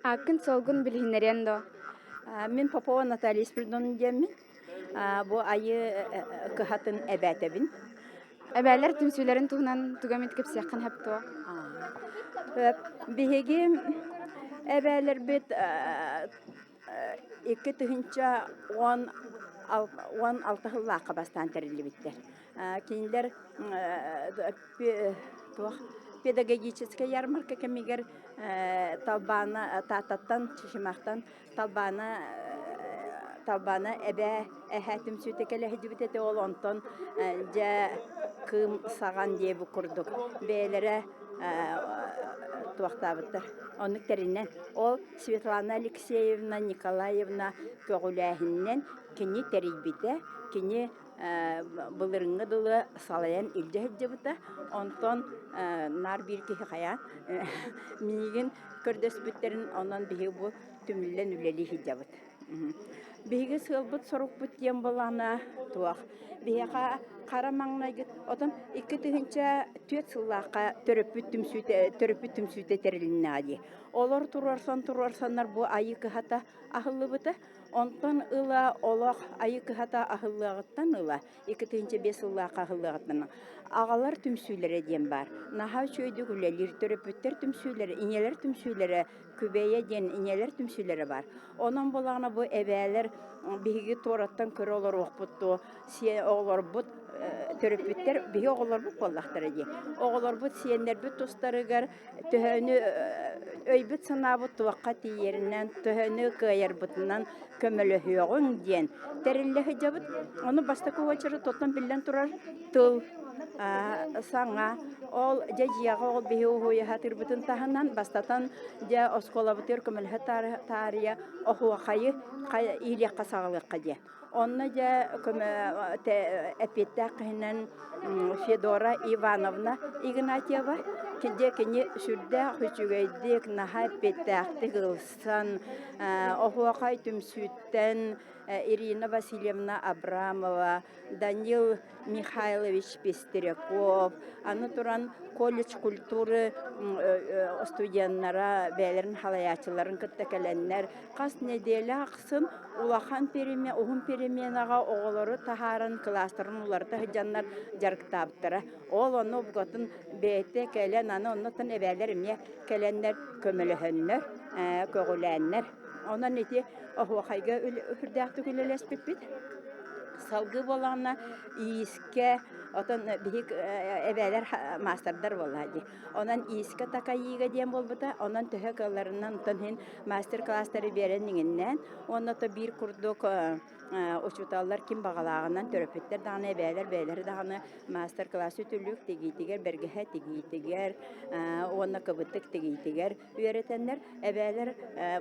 Ааккын-суолгун билиһиннэриэн дуо? Мин Попова Наталья Спиридоновна диэммин. Бу Айыы кыһатын эбээтэбин. Эбээлэр түмсүүлэрин туһунан тугу эмит кэпсиэххин сөп дуо? Биһиги эбээлэрбит 2016 сыллаахха бастаан тэриллибиттэр. Кинилэр туох педагогическай ярмарка кэмигэр Талбаана Тааттаттан, Чычымахтан Талбаана Талбаана эбээ эһээ түмсүүтэ кэлэ сылдьыбыт этэ ол онтон дьэ кыым саҕан диэбит курдук бэйэлэрэ туохтаабыттар оннук тэринэн ол Светлана Алексеевна Николаевна көҕүлээһининэн кини тэрийбитэ кини былырыҥҥы дылы салайан илдьэ сылдьыбыта. Онтон наар биир киһи хайаан миигин көрдөспүттэрин онон биһиги бу түмүллэн үлэлии сылдьабыт. Биһиги сыалбыт-сорукпут диэн буоллаҕына туох биһиэхэ хара маҥнайгы отон 2004 сыллаахха төрөппүт түмсүүтэ төрөппүт түмсүүтэ тэрилиннэҕэ дии. Олор туруорсан туруорсаннар бу Айыы кыһата аһыллыбыта. Онтон ыла олох Айыы кыһата аһыллыаҕыттан ыла, 2005 сыллаахха аһыллыаҕыттан аҕалар түмсүүлэрэ диэн баар. Наһаа үчүгэйдик үлэлиир төрөппүттэр түмсүүлэрэ, ийэлэр түмсүүлэрэ, Күбэйэ диэн ийэлэр түмсүүлэрэ баар. Онон буоллаҕына бу эбээлэр биһиги туораттан көрө олоруохпут дуо, оҕолорбут төрөппүттэр биһи оҕолорбут буоллахтара дии. Оҕолорбут, сиэннэрбит тустарыгар төһөнү өйбүт-санаабыт туохха тиийэринэн, төһөнү кыайарбытынан көмөлөһүөҕүҥ диэн тэриллэ сылдьабыт. Ону бастакы уочарат оттон биллэн турар тыл, саҥа. Ол дьэ дьиэҕэ ол биһи уһуйа сатыырбытын таһынан бастатан дьэ оскуолабытыгар көмөлөһө таарыйа оһуохайы иилиэххэ саҕалыахха диэн. Онно дьэ көмө эппиэттээх киһинэн Федора Ивановна Игнатьева дьэ кини сүрдээх үчүгэйдик, наһаа эппиэттээхтик ылсан оһуохай түмсүүттэн Ирина Васильевна Абрамова, Данил Михайлович Пестряков, аны туран колледж культуры студеннара бэйэлэрин халайааччыларын кытта кэлэннэр хас нэдиэлэ ахсын улахан переме уһун переменаҕа оҕолору таһааран кылаастарын уларыта сылдьаннар дьарыктаабыттара. Ол ону букатын бэйэтэ кэлэн аны оннуттан эбээлэр эмиэ кэлэннэр көмөлөһөннөр, көҕүлээннэр. Онон ити оһуохайга үрдээхтик үлэлэспиппит. Салгыы буоллаҕына иискэ, отон биһик эбээлэр маастардар буоллаҕа дии. Онон иискэ такайыыга диэн буолбута. Онон төһө кыалларынан онтон иһин мастер-класстары биэрэн иҥиннээн уонна то биир курдук учууталлар ким баҕалааҕынан төрөппүттэр даҕаны эбээлэр бэйэлэрэ даҕаны мастер-класс үтүлүк тигиитигэр бэргэһэ тигиитигэр уонна кыбытык тигиитигэр үөрэтэннэр эбээлэр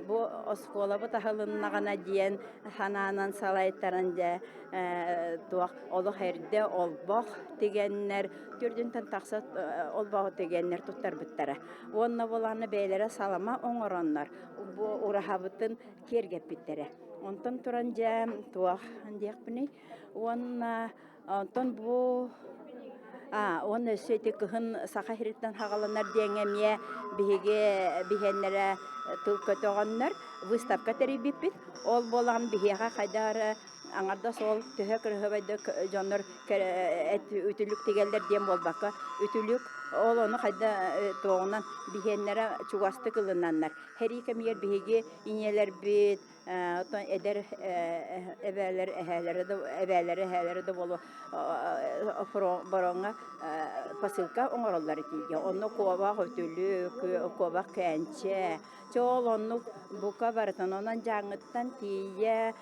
бу оскуолабыт аһылыннаҕына диэн санаанан салайтаран дьэ туох олох эрдэ олбох тигэннэр төрдүнтэн тахса олбоҕу тигэннэр туттарбыттара уонна буолаанна бэйэлэрэ салама оҥороннор бу ураһабытын киэргэппиттэрэ онтон туран дьэ туох диэхпиний уонна Онтон бу уонна өссө ити кыһын Саха сириттэн саҕаланар диэҥҥэ эмиэ биһиги биһиэннэрэ тыл көтөҕөннөр выставка тэрийбиппит. Ол буолан биһиэхэ хайдах эрэ аҥардас ол төһө кыраһыабайдык дьоннор үтүлүк тигэллэр диэн буолбакка, үтүлүк ол ону хайда туоҕунан биһиэннэрэ чугастык ылынаннар. Сэрии кэмигэр биһиги ийэлэрбит, Оттон эдэр эбээлэр эһээлэрэ да эбээлэрэ эһээлэрэ да буолуо бороҥҥо посылка оҥороллор итиигэ. Онно куобах үтүлүк, куобах кээнчэ. Чэ ол оннук бука барытын онон Дьааҥыттан тиийэ,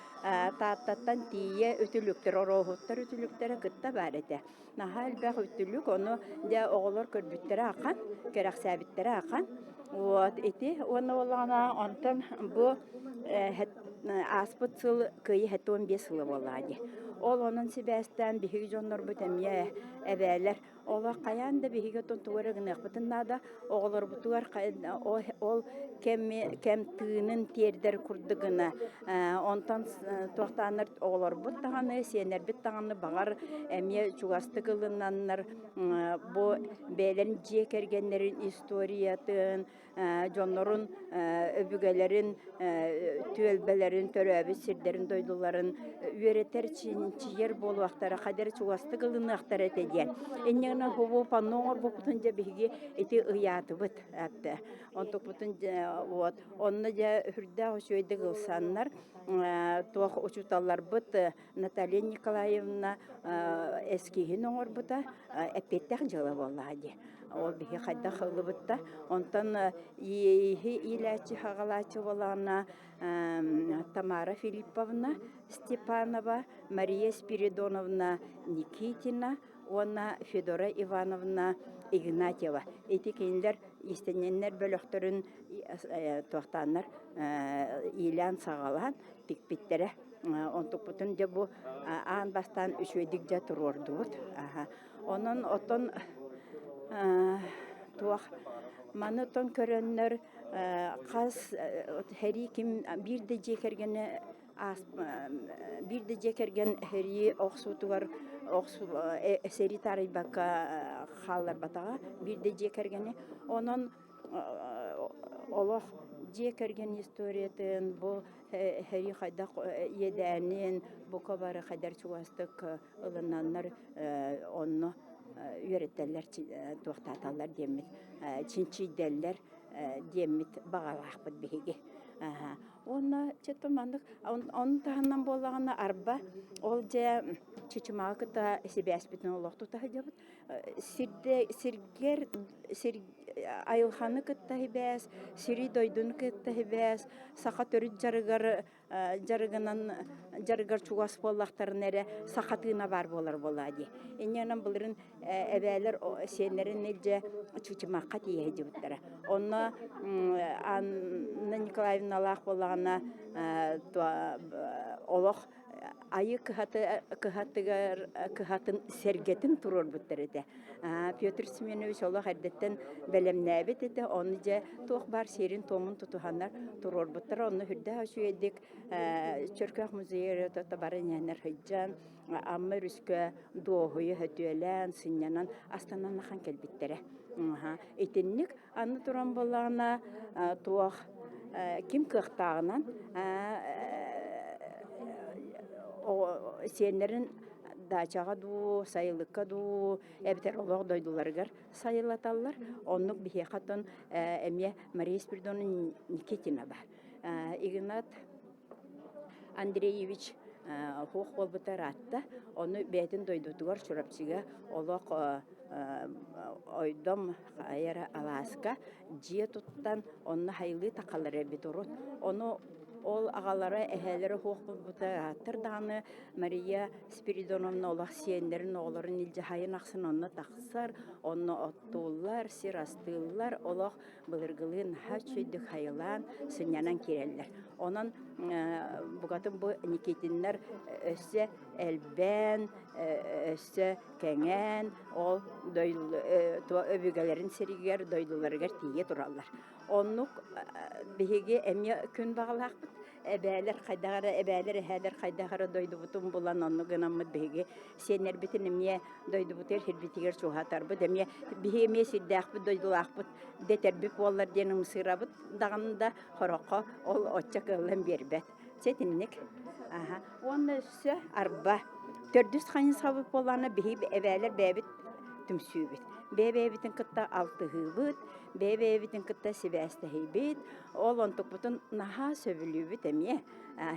Тааттаттан тиийэ үтүлүктэр, орооһуттар үтүлүктэрэ кытта баар этэ. Наһаа элбэх үтүлүк, ону дьэ оҕолор көрбүттэрэ ахан, кэрэхсээбиттэрэ ахан. Вот ити уонна буоллаҕына онтон бу ааспыт сыл Кыайыы 75 сыла буоллаҕа дии. Ол онон сибээстээн биһиги дьоннорбут эмиэ эбээлэр Олох хайаан да биһиги оттон тугу эрэ гыныахпытын наада. Оҕолорбутугар ол кэми кэм тыынын тиэрдэр курдук гына. Онтон туохтааннар оҕолорбут даҕаны, сиэннэрбит даҕаны баҕар эмиэ чугастык ылынаннар бу бэйэлэрин дьиэ кэргэннэрин историятын, дьоннорун өбүгэлэрин түөлбэлэрин төрөөбүт сирдэрин дойдуларын үөрэтэр чинчийэр буолуохтара хадэр чугастык ылыныахтара этэ диэн инньэ гынан бу панно оҥорбуппутун дьэ биһиги ити ыйаатыбыт онтукпутун вот онно дьэ үрдээх үчүгэйдик ылсаннар туох учууталларбыт Наталья Николаевна эскиһин оҥорбута эппиэттээх дьыала буоллаҕа дии. Ол биһи хайдах ылыбытта. Онтон иэйиһи иилээччи хаҕалааччы буолаҕына Тамара Филипповна Степанова, Мария Спиридоновна Никитина уонна Федора Ивановна Игнатьева. Ити кинилэр иистэнньэннэр бөлөхтөрүн туохтааннар иилээн-саҕалаан тикпиттэрэ. Онтукпутун дьэ бу аан бастаан үчүгэйдик дьэ туруордубут. Онон оттон туох маны оттон көрөннөр хас сэрии ким биир да дьиэ кэргэнэ биир да дьиэ кэргэн сэрии охсуутугар сэрии таарыйбакка хаалларбатаҕа биир да дьиэ кэргэни. Онон олох дьиэ кэргэн историятын бу сэрии хайдах иэдээнин бука бары хайдар чугастык ылынаннар онно үөрэтэллэр туохтааталлар диэммит чинчийдэллэр диэммит баҕалаахпыт биһиги. Уонна чэ маннык ону таһынан буоллаҕына арба ол дьэ Чычымаҕы кытта сибээспитин олох тута сылдьабыт. Сирдэ сиргэр сир айылҕаны кытта сибээс, сири-дойдуну кытта сибээс, саха төрүт дьарыгар дьарыгынан дьарыгар чугас буоллахтарына эрэ саха тыына баар буолар буолаа дии. Инньэ былырын эбээлэр сиэннэрин илдьэ Чычымахха тиийэ сылдьыбыттара. Онно Анна Николаевналаах буоллаҕына олох Айыы кыһаты, кыһатыгар кыһатын сэргэтин туруорбуттар этэ. Петр Семенович олох эрдэттэн бэлэмнээбит этэ. Ону дьэ туох баар сиэрин-туомун тутуһаннар туруорбуттар. Онно үрдээх үчүгэйдик Чөркөөх музейа бары иһэннэр сылдьан Амма өрүскэ дуоһуйа сөтүөлээн, сынньанан, астанан ахан кэлбиттэрэ. Итинник аны туран буоллаҕына туох ким кыахтааҕынан сиэннэрин даачаҕа дуу, сайылыкка дуу, эбэтэр олох дойдуларыгар сайылаталлар. Оннук биһиэхэ оттон эмиэ Мария Спиридоновна Никитина баар. Игнат Андреевич суох буолбута ыраатта. Ону бэйэтин дойдутугар Чурапчыга олох ойдом хайа алааска дьиэ туттан онно хайылыы тахалар эбит урут. Ону ол аҕалара эһээлэрэ суох буолбута ырааттар даҕаны Мария Спиридоновна олох сиэннэрин оҕолорун илдьэ сайын ахсын онно тахсар, онно оттууллар, сир астыыллар, олох былыргылыы наһаа үчүгэйдик хайылаан, сынньанан киирэллэр. Онон букатын бу Никитиннэр өссө элбээн, өссө кэҥээн, ол өбүгэлэрин сиригэр, дойдуларыгар тиийэ тураллар. Оннук биһиги эмиэ күн баҕалаахпыт. Эбээлэр хайдах эрэ, эбээлэр, эһээлэр хайдах эрэ дойдубутун булан оннук гынаммыт биһиги сиэннэрбитин эмиэ дойдубутугар, сирбитигэр чугаһатарбыт, эмиэ биһиги эмиэ сирдээхпит, дойдулаахпыт дэтэрбит буоллар диэн ымсыырабыт даҕаны да хороххо ол оччо кыаллан биэрбэт. Чэ итинник. Аха. Уонна өссө арба. Төрдүс хайысхабыт буоллаҕына биһиги эбээлэр бэйэбит түмсүүбүт. Бэйэ-бэйэбитин кытта алтыһыыбыт, бэйэ-бэйэбитин кытта сибээстэһиибит. Ол онтукпутун наһаа сөбүлүүбүт эмиэ.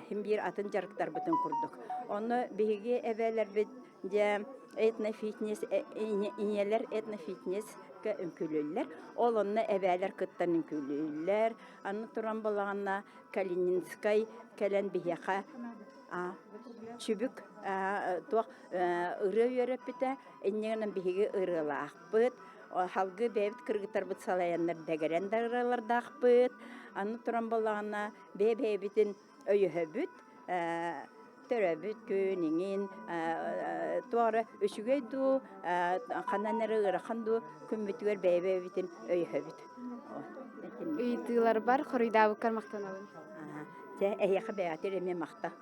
Син биир атын дьарыктарбытын курдук. Онно биһиги эбээлэрбит дьэ этнофитнес ийэлэр этнофитнескэ үҥкүүлүүллэр. Ол онно эбээлэр кыттан үҥкүүлүүллэр. Аны туран буоллаҕына Калининскай кэлэн биһиэхэ чүбүк туох ырыа үөрэппитэ. Инньэ гынан биһиги ырыалаахпыт. Салгыы бэйэбит кыргыттарбыт салайаннар дэгэрэн да ырыалардаахпыт. Аны туран буоллаҕына бэйэ-бэйэбитин өйөһөбүт. Төрөөбүт күн иҥин туох эрэ үчүгэй дуу, ханан эрэ ыарахан дуу күммүтүгэр бэйэ-бэйэбитин өйөһөбүт. Ыйытыыларбар хоруйдаабыккар махтанабын. Дьэ, эһиэхэ бэйэҕитигэр эмиэ махтал.